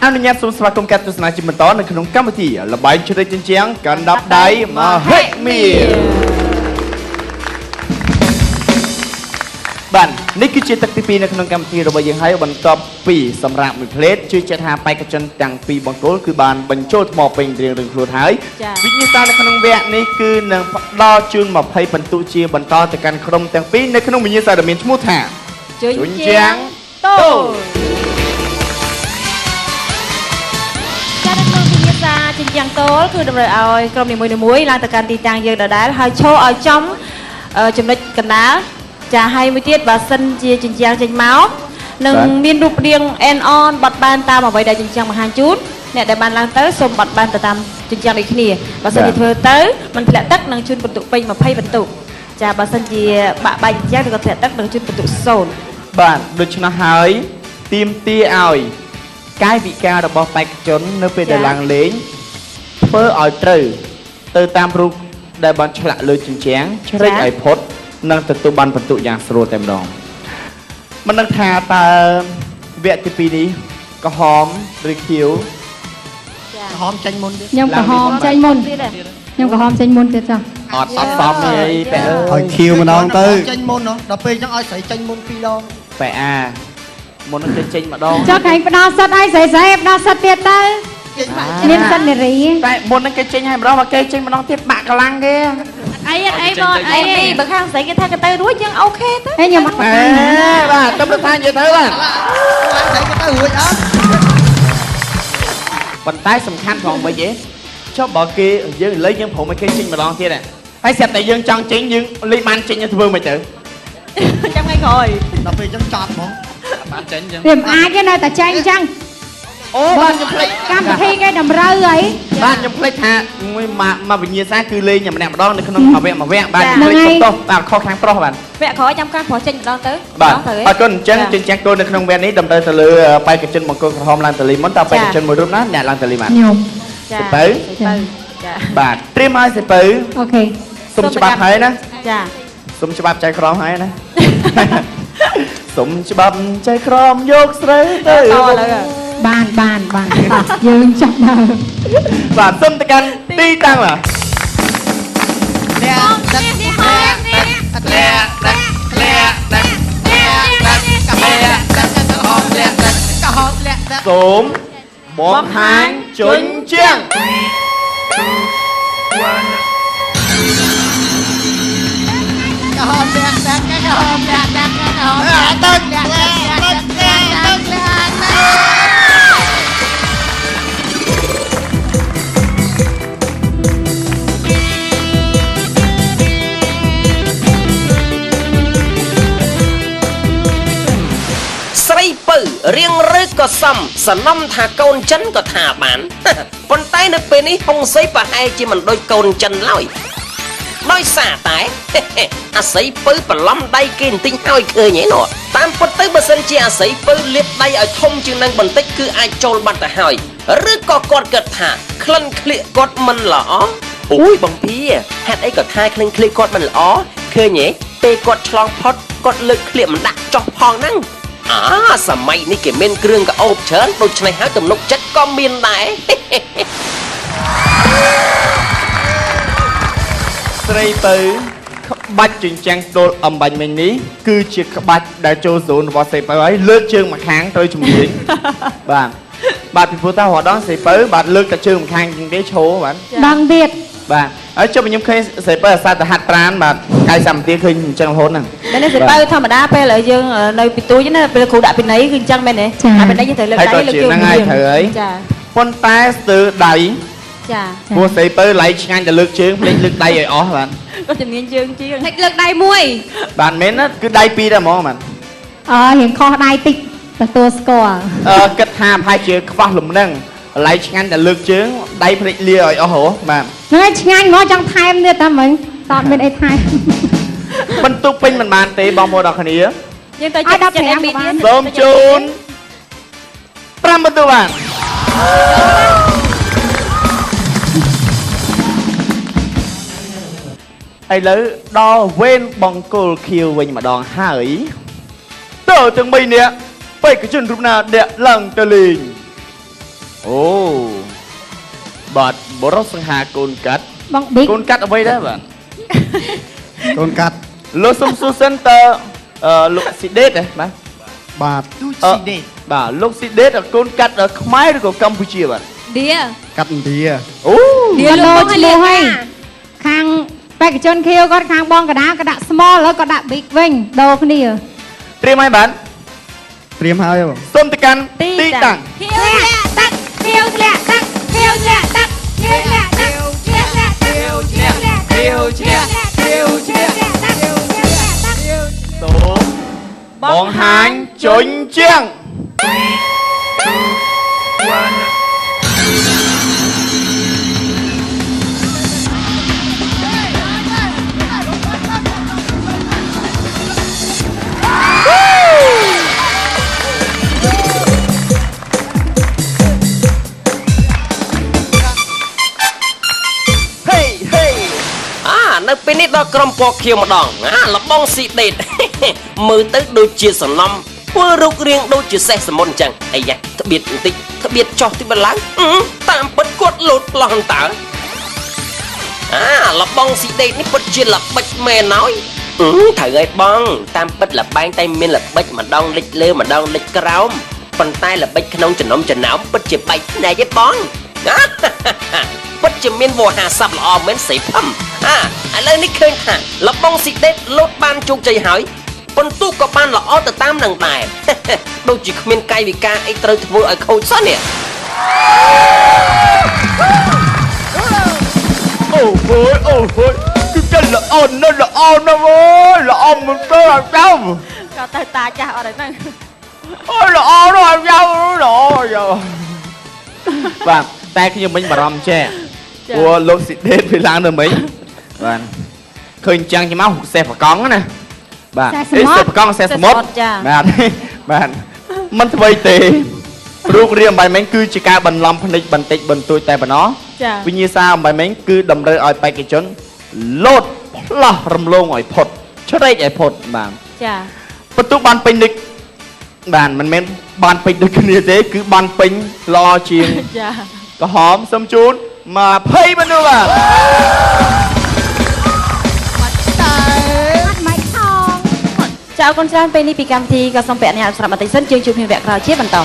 អនុញ្ញាតសូមស្វាគមន៍ការទស្សនាជាបន្តនៅក្នុងកម្មវិធីល្បែងជ្រែកជញ្ជាំងកណ្ដាប់ដៃមហិមាបាទនេះគឺជាទឹកទី2នៅក្នុងកម្មវិធីរបស់យើងហើយបន្ទាប់ពីសម្រាប់មួយផ្លេតជឿជាក់ថាបេក្ខជនទាំងពីរបង្គោលគឺបានបញ្ចូលថ្មពេញរៀងៗខ្លួនហើយវិញ្ញាសានៅក្នុងវគ្គនេះគឺនឹងផ្ដល់ជូន20ពិន្ទុជាបន្តទៅកាន់ក្រុមទាំងពីរនៅក្នុងវិញ្ញាសាដែលមានឈ្មោះថាជញ្ជាំងតូលចានៅក្នុងវិញ្ញាសាជញ្ជាំងតូលគឺតម្រូវឲ្យក្រុមនីមួយៗឡើងទៅកាន់ទីតាំងយើងដដែលហើយឈរឲ្យចំចំណុចកណ្ដាលចាហើយមួយទៀតបើសិនជាជញ្ជាំងចេញមកនឹងមានរូបរាង end on បត់បែនតាមអ្វីដែលជញ្ជាំងបង្ហាញជូនអ្នកដែលបានឡើងទៅសូមបត់បែនទៅតាមជញ្ជាំងដូចគ្នាបើសិនជាធ្វើទៅមិនធ្លាក់ទឹកនឹងជូនពិន្ទុពេញ20ពិន្ទុចាបើសិនជាបាក់បែកជញ្ជាំងឬក៏ធ្លាក់ទឹកនឹងជូនពិន្ទុ0បាទដូច្នោះហើយទាមទារឲ្យកាយវិការរបស់បេក្ខជននៅពេលដែលឡើងលេងធ្វើឲ្យត្រូវទៅតាមរូបដែលបានឆ្លាក់លើជញ្ជាំងជ្រែកឲ្យផុតនឹងទទួលបានពិន្ទុយ៉ាងស្រួលតែម្ដងមិនដឹងថាតើវគ្គទី2នេះក្រហមឬខៀវក្រហមចេញមុនទៀតខ្ញុំក្រហមចេញមុនខ្ញុំក្រហមចេញមុនទៀតចាអត់សមនេះអីបែឲ្យខៀវម្ដងទៅចេញមុនដល់ពេលអញ្ចឹងឲ្យស្រីចេញមុន2ដងបែអាមុននឹងចេញម្ដងចុះខាងផ្ដល់សិតឲ្យស្រីស្រីផ្ដល់សិតទៀតទៅមានសិតនារីតែមុននឹងគេចេញឲ្យម្ដងមកគេចេញម្ដងទៀតបាក់កម្លាំងគេ អីអីបងអីបើខាងស្រីគេថាគេទៅរួចយើងអូខេទៅហេខ្ញុំអត់បាទទៅថានិយាយទៅបាទស្រីគេទៅរួចអត់ប៉ុន្តែសំខាន់ផងវិញទេចុះបើគេយើងលេងយើងព្រមឲ្យគេចេញម្ដងទៀតហើយស្រាប់តែយើងចង់ចេញយើងលេងបានចេញធ្វើមិនទៅចាំថ្ងៃក្រោយដល់ពេលអញ្ចឹងចប់ហ្មងបានចេញអញ្ចឹងវាមិនអាចទេនៅតែចេញអញ្ចឹងអូបាទខ្ញុំភ្លេចកម្មវិធីគេតម្រូវអីបាទខ្ញុំភ្លេចថាមួយមកវិញ្ញាសាគឺលេងម្នាក់ម្ដងនៅក្នុងមួយវគ្គមួយវគ្គបាទខ្ញុំភ្លេចសុំទោសបាទខុសខាងប្រុសបាទវគ្គក្រោយចាំខាងប្រុសចេញម្ដងទៅបាទអរគុណអញ្ចឹងជញ្ជាំងគោលនៅក្នុងវគ្គនេះតម្រូវទៅលើបេក្ខជនបង្គោលក្រហមឡើងទៅលេងមុនតើបេក្ខជនមួយរូបណាអ្នកឡើងទៅលេងបាទខ្ញុំសិពៅបាទត្រៀមឲ្យសិពៅអូខេសុំច្បាប់ហើយណាចាសុំច្បាប់ចៃក្រមហើយណាសុំច្បាប់ចៃក្រមយកស្រីទៅបានបានបានយើងចាប់ដល់បាទសុំទៅកាន់ទីតាំងបាទលាក់ទឹកលាក់ទឹកលាក់ទឹកលាក់ទឹកលាក់ទឹកកាហលាក់ទឹកកាហលាក់ទឹកកាហលាក់ទឹកសូមបង្ហាញជញ្ជាំងកាហលាក់ទឹកកាហលាក់ទឹកកាហលាក់ទឹកលាក់ទឹកលាក់ទឹកលាក់ទឹកស្រីពៅរៀងឬក៏សំសនំថាកូនចិនក៏ថាបានប៉ុន្តែនៅពេលនេះហុងសីប្រហែលជាមិនដូចកូនចិនឡើយដោយសារតែអាស័យពៅបន្លំដៃគេបន្តិចហើយឃើញឯនោះតាមពិតទៅបើសិនជាអាស័យពៅលាបដៃឲ្យធំជាងនឹងបន្តិចគឺអាចចូលបាត់ទៅហើយឬក៏គាត់គិតថាក្លិនក្លៀកគាត់មិនល្អអូយបងភាហេតុអីក៏ថាក្លិនក្លៀកគាត់មិនល្អឃើញទេពេលគាត់ឆ្លងផុតគាត់លើកក្លៀកមិនដាក់ចុះផងហ្នឹងអាសម័យនេះគេមានគ្រឿងក្អូបច្រើនដូច្នេះហើយទំនុកចិត្តក៏មានដែរស្រីពៅក្បាច់ជញ្ជាំងទល់អំបញ្ញមិញនេះគឺជាក្បាច់ដែលចូលហ្សូនរបស់ស្រីពៅហើយលើកជើងម្ខាងត្រូវជំនាញបាទបាទពីព្រោះតារដងស្រីពៅបាទលើកតែជើងម្ខាងជាងគេឈោបាទដឹងទៀតបាទហើយចុះខ្ញុំឃើញស្រីពៅអាសាទៅហាត់ប្រានបាទកាយសម្បទាឃើញអញ្ចឹងរហូតហ្នឹងតែនេះស្រីពៅធម្មតាពេលយើងនៅពីទូចណាពេលគ្រូដាក់ពិន័យគឺអញ្ចឹងមែនទេអាពិន័យយើងត្រូវលើកដៃលើកជើងហ្នឹងហើយត្រូវហើយចាប៉ុន្តែស្ទើរដៃចាព្រោះស្រីពៅឡៃឆ្ងាញ់តែលើកជើងភ្លេចលើកដៃឲ្យអស់បាទក៏ជំនាញជើងជាងភ្លេចលើកដៃមួយបាទមែនណាគឺដៃពីរដែរហ្មងបាទអើរៀងខុសដៃតិចទទួលស្គាល់គិតថាប្រហែលជាខ្វះលំនឹងឡៃឆ្ងាញ់តែលើកជើងដៃភ្លេចលាឲ្យអស់ហ៎បាទហ្នឹងហើយឆ្ងាញ់ហ្មងចង់ថែមទៀតតាមិញតើមានអីថែមបន្ទុកពេញមិនបានទេបងប្អូនអរគ្នាយើងទៅចិត្តចិត្តអេមីទៀតសូមជូន5បន្ទុកបាទឥឡូវដល់វេនបង្គោលខៀវវិញម្ដងហើយតើទាំង3នាក់បេក្ខជនរូបណាអ្នកឡើងទៅលេង អូបាទបរោះសង្ហាកូនកាត់ បងប៊ីក កូនកាត់អ្វីដែរបាទ កូនកាត់ លោកសុំសួរសិនតើលោកស៊ីដេតហ៎បាទ បាទ ទូស៊ីដេត បាទលោកស៊ីដេតកូនកាត់ខ្មែរឬក៏កម្ពុជាបាទ ឌី កាត់ឥណ្ឌា អូ ឌី ឌី លោក លោឈ្មោះហើយខាងបេក្ខជនខៀវគាត់ខាងបងកដាក៏ដាក់ small ឥឡូវក៏ដាក់ big វិញដូរគ្នា ត្រៀមហើយបាទ ត្រៀមហើយបង សូមទៅកាន់ទីតាំង ខៀវធ្លាក់ទឹកខៀវធ្លាក់ទឹកខៀវធ្លាក់ទឹកខៀវធ្លាក់ទឹកខៀវធ្លាក់ទឹកខៀវធ្លាក់ទឹកខៀវធ្លាក់ខៀវធ្លាក់ទឹកខៀវធ្លាក់ទឹក សូមបង្ហាញជញ្ជាំងហេហេ អានៅពេលនេះដល់ក្រុមពណ៌ខៀវម្ដងអាលបងស៊ីដេត មើលទៅដូចជាសំណំធ្វើរូបរាងដូចជាសេះសមុទ្រអញ្ចឹងអាយ៉ាត្បៀតបន្តិចត្បៀតចោះតិចបន្ឡើងអឺតាមពិតគាត់លោតផ្លោះតើអាលបងស៊ីដេតនេះពិតជាល្បិចមែនហើយអឺត្រូវហើយបង តាមពិតលបែងតែមានល្បិចម្ដងលិចលើម្ដងលិចក្រោមប៉ុន្តែល្បិចក្នុងចំណុំចំណោមពិតជាបែកភ្នែកឯបង អាពិតជាមានវោហារស័ព្ទល្អមែនស្រីផឹមអាឥឡូវនេះឃើញថាលបងស៊ីដេតលោតបានជោគជ័យហើយពិន្ទុក៏បានល្អទៅតាមនឹងដែរ ដូចជាគ្មានកាយវិការអីត្រូវធ្វើឲ្យខូចសោះនេះ អូហូយអូហូយគឺចិត្តល្អណាស់ល្អណាស់អូយល្អមែនតើអត់ចាំ ក៏ទៅតាចាស់អត់ហើយហ្នឹង អូយល្អណាស់អត់ចាំល្អយ៉ាបាទតែខ្ញុំមិញបារម្ភចេះព្រោះលោកស៊ីដេតវាឡើងទៅមិញបាទឃើញចឹងចាំមកសេះប្រកង់ណាបាទសេះប្រកង់សេះសមុទ្របាទបាទមិនធ្វើទេរូបរាងបាយមិញគឺជាការបន្លំភ្នែកបន្តិចបន្តួចតែប៉ុណ្ណោះ ចា វិញ្ញាសាអំបញ្ញមិញគឺតម្រូវឲ្យបេក្ខជនលោតផ្លោះរំលងឲ្យផុតជ្រែកឲ្យផុតបាទ ចា បន្ទុកបានពេញដូចបាទមិនមែនបានពេញដូចគ្នាទេគឺបានពេញល្អជាង ចា ក្រហមសូមជូន20មនុស្សបាទ តែ អត់មិនថង ចាអរគុណច្រើនពេលនេះពីកម្មវិធីក៏សូមពាក់អ្នកសម្រាប់អតិថិជនយើងជួបគ្នាវគ្គក្រោយជាបន្ត